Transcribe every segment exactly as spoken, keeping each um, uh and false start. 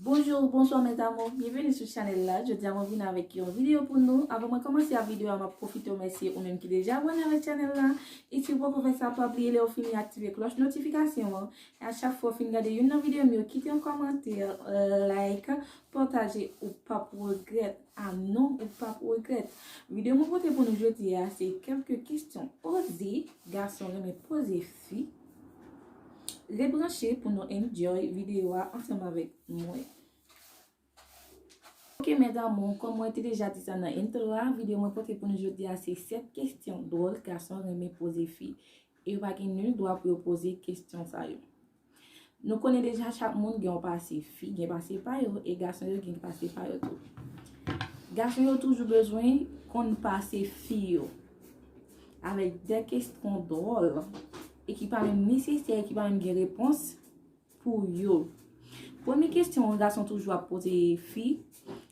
Bonjou, bonswa mes amours, byenveni sou chanèl la. Jodi a mwen vin avèk yon videyo pou nou. Avan mwen kòmanse ak videyo a, m ap pwofite remèsye ou menm ki deja abòne avèk chanèl la. E si w poko fè sa, pa bliye lè w fini aktive klòch notifikasyon an. E a chak fwa w fin gade youn nan videyo m yo, kite yon kòmantè, like, pataje, ou p ap regrèt. Ah non, ou p ap regrèt. Videyo mwen pote pou nou jodi a, se kèlke kesyon oze gason renmen poze fi. Ret branche pou nou enjoy videyo a ansanm avèk mwen. Ok mes amours, kòm mwen te deja di sa nan intro a, videyo mwen pote pou nou jodi a se sèt kesyon dwòl gason renmen poze fi. E yo pa gen nil dwa pou yo poze kesyon sa yo. Nou konnen deja chak moun gen yon pase fi, gen pase pa yo, e gason yo gen pase pa yo tou. Gason yo toujou bezwen konn pase fi yo avèk de kesyon dwòl e ki pa menm nesesè, e ki pa menm gen repons pou yo. Premye kesyon yon gason toujou ap poze fi,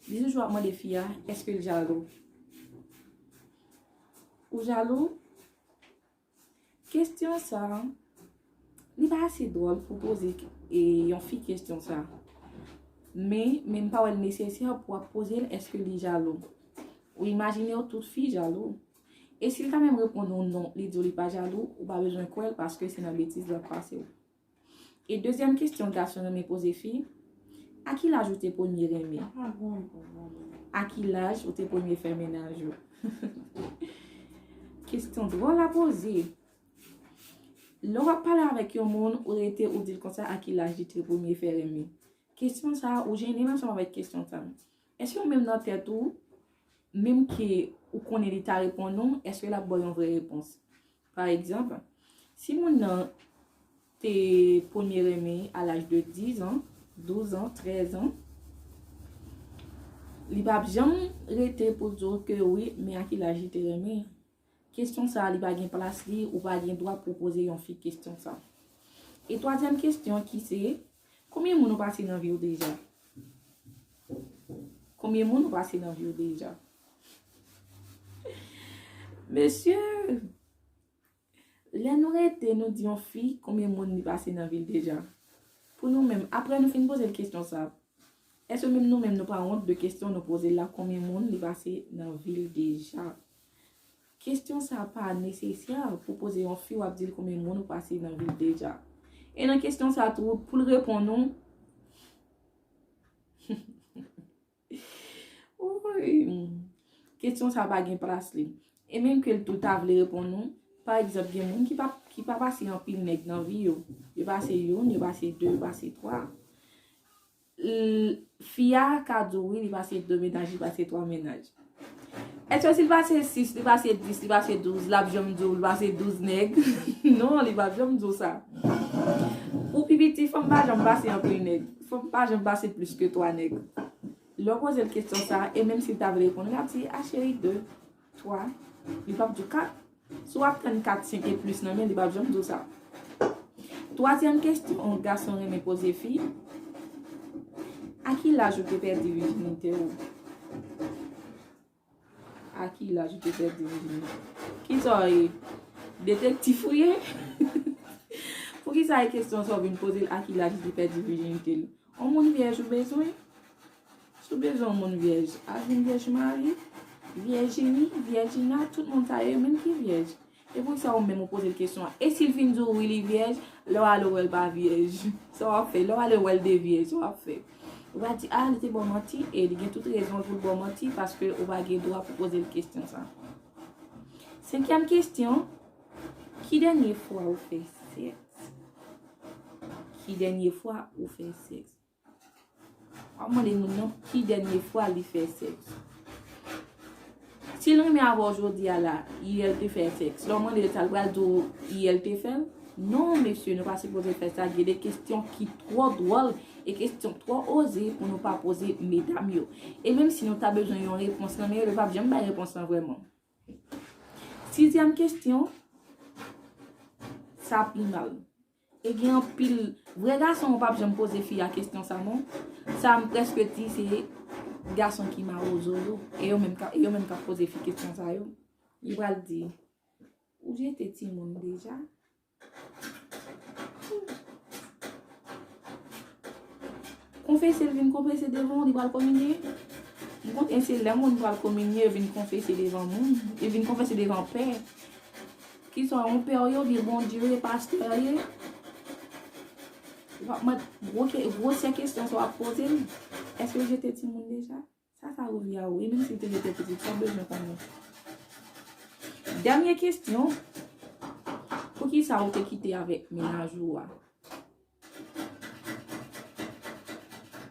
li toujou ap mande fi a, èske l jalou? Ou jalou? Kesyon sa, li pa ase dwòl pou poze e, yon fi kesyon sa. Men, men m pa wè l nesesè pou w ap poze l, èske li jalou? Ou imajine w tout fi jalou. E si l ta menm reponn ou non, li di w li pa jalou, ou pa bezwen kwè l paske se nan betiz l ap pase w. E dezyèm kesyon gason renmen poze fi, a ki laj ou te premye renmen? A ki laj ou te premye fè mennaj ou? Kesyon dwòl a poze. Lè w ap pale avèk yon moun, ou rete ou di l konsa a ki laj li te premye fè renmen. Kesyon sa a, ou jennen l ansanm avèk kesyon sa a. Èske ou menm nan tèt ou, menm ke ou konnen li ta reponn ou, èske l ap ba w yon vrè repons? Pa egzanp, si moun nan te premye renmen a laj de diz an, douz an, trèz an, li p ap janm rete pou di w ke wi, men a ki laj li te renmen. Kesyon sa a, li pa gen plas li, ou pa gen dwa pou poze yon fi kesyon sa. E twazyèm kesyon ki se, konbyen moun ou pase nan vi w deja? Konbyen moun ou pase nan vi w deja? Mesye, lè nou rete, nou di yon fi konbyen moun li pase nan vi l deja. Pou nou menm, apre nou fin poze l kesyon sa, èske menm nou menm nou pa wont de kesyon nou poze l la, konbyen moun li pase nan vi l deja? Kesyon sa pa nesesè pou poze yon fi, w ap di l konbyen moun ou pase nan vi l deja. E nan kesyon sa tou, pou l reponn ou, Woy! Kesyon sa pa gen plas li. E menm ke l tou ta vle reponn ou, pa egzanp, gen moun ki pa, ki pa pase anpil nèg nan vi yo. Yo pase youn, yo pase de, yo pase twa. L-, fi a ka di w wi, li pase de mennaj, li pase twa mennaj. Èske si l pase sis, li pase dis, li pase douz, l ap janm di w li pase douz nèg? Non, li p ap janm di w sa. Pou pi piti, fanm pa janm pase anpil nèg. Fanm pa janm pase plis ke twa nèg. Lè w poze l kesyon sa, e menm si l ta vle reponn, l ap di, a cheri, de, twa, li p ap di w kat. Si w ap tann kat, senk e plis nan men, li p ap janm di w sa. Twazyèm kesyon yon gason renmen poze fi, a ki laj ou te pèdi vijinite w? A ki laj ou te pèdi vijinite? Kisa w ye? Detektif ou ye? Poukisa e kesyon sa w vin poze l a ki laj li te pèdi vijinite l? Yon moun vyèj ou bezwen? Si w bezwen yon moun vyèj, al vin vyèj mari, vyèjini, vyèjina, tout moun sa yo, yo menm ki vyèj. E poukisa ou menm ou poze l kesyon an? E si l vin di w wi li vyèj, lè w ale w wè l pa vyèj, sa w ap fè? Lè w ale w wè l de vyèj, sa w ap fè? Ou va di, a, li te ba w manti, e li gen tout rezon l pou l ba w manti, paske ou pa gen dwa pou poze l kesyon sa. Senkyèm kesyon, ki dènye fwa ou fè sèks? Ki dènye fwa ou fè sèks? W ap mande moun nan ki dènye fwa li fè sèks. Si l renmen avè w jodi a la, yè l te fè sèks. Lè w mande l sa, l pral di w yè l te fè l? Non, mesye, nou pa sipoze fè sa. Gen de kesyon ki twò dwòl e kesyon twò oze pou nou pa poze medam yo. E menm si nou ta bezwen yon repons nan men yo, yo p ap janm bay repons lan vrèman. Sizyèm kesyon, sa pi mal. E gen anpil vrè gason, ou p ap janm poze fi a kesyon sa non. Sa m prèske di se gason ki mawozo yo. E yo menm ka, e yo menm k ap poze fi kesyon sa yo. Li pral di, ou jete timoun deja? Konfese, l vin konfese devan w, li pral kominye. M konnen se lè moun pral kominye, yo vin konfese devan moun, yo vin konfese devan pè. Ki sa, yon pè w ye, oubyen Bondye w ye, pastè w ye? W ap mande gwo ke-, gwosè kesyon sa w ap poze l. Èske w jete timoun deja? Sa, sa revyen a ou. E menm si w te jete pitit, sa w bezwen konnen? Dènye kesyon, poukisa ou te kite avèk mennaj ou a?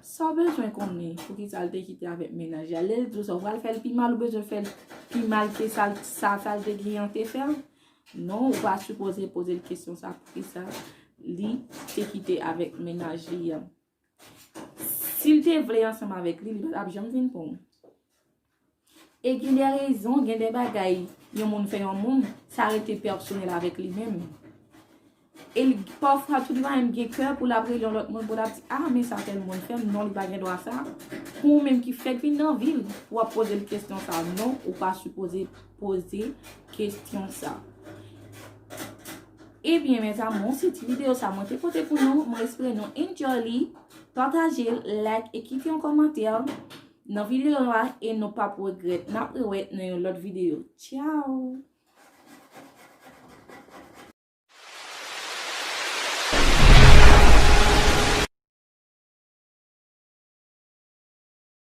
Sa w bezwen konnen, poukisa l te kite avèk mennaj la? Lè l di w sa, ou pral fè l pi mal, ou bezwen fè l pi mal ke sa, sa, sa l te genyen an te fè l? Non, ou pa sipoze poze l kesyon sa, poukisa li te kite avèk mennaj li an. Si l te vle ansanm avèk li, li pa t ap janm vin pran w. E gen de rezon, gen de bagay yon moun fè yon moun, sa rete pèsonèl avèk li menm. E l, pafwa tou, li pa menm gen kè pou l ap rele yon lòt moun, pou l ap di, "Ah, men sa tèl moun fè m." Non, li pa gen dwa sa. Pou ou menm ki fèk vin nan vi l, w ap poze l kesyon sa. Non, ou pa sipoze poze kesyon sa. Ebyen, mes amours, se ti videyo sa mwen te pote pou nou. Mwen espere nou enjoy li. Pataje l, like e kite yon kòmantè nan videyo a e nou p ap regrèt. N ap rewè nan yon lòt videyo. Tchao!